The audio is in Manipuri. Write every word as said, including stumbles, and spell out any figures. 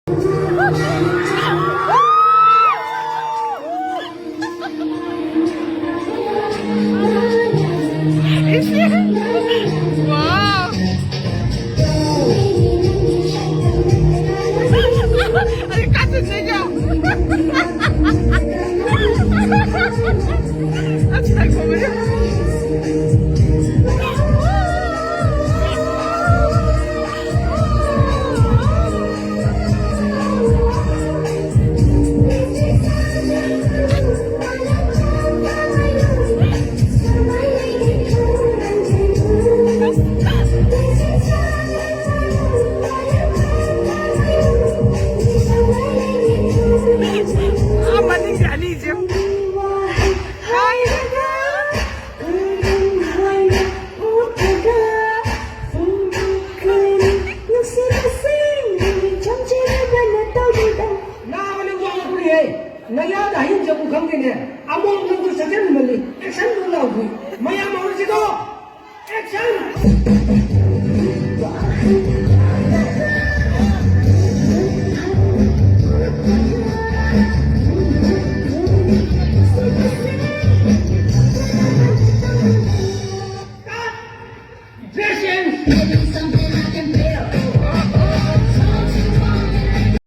Wow. Allez, casse le seigneur. Ah, c'est incroyable. 아, ꯃꯅꯤꯡꯗꯤ ꯑꯅꯤꯁꯦ ꯌꯦꯡꯉꯨ꯫ ꯍꯥꯏꯔꯒ ꯅꯥꯕꯅ ꯋꯥ ꯉꯥꯡꯕꯅꯤꯍꯦ꯫ ꯅꯌꯥꯗ ꯍꯌꯤꯡ ꯆꯠꯄ ꯈꯪꯗꯦꯅꯦ꯫ ꯑꯃꯣꯝ ꯅꯪꯕꯨ ꯁꯠꯆꯟꯃꯜꯂꯤ꯫ ꯑꯦꯛꯁꯟ ꯂꯥꯎꯕꯤ꯫ ꯃꯌꯥꯝ ꯍꯧꯔꯁꯤꯗꯣ꯫ ꯑꯦꯛꯁꯟ!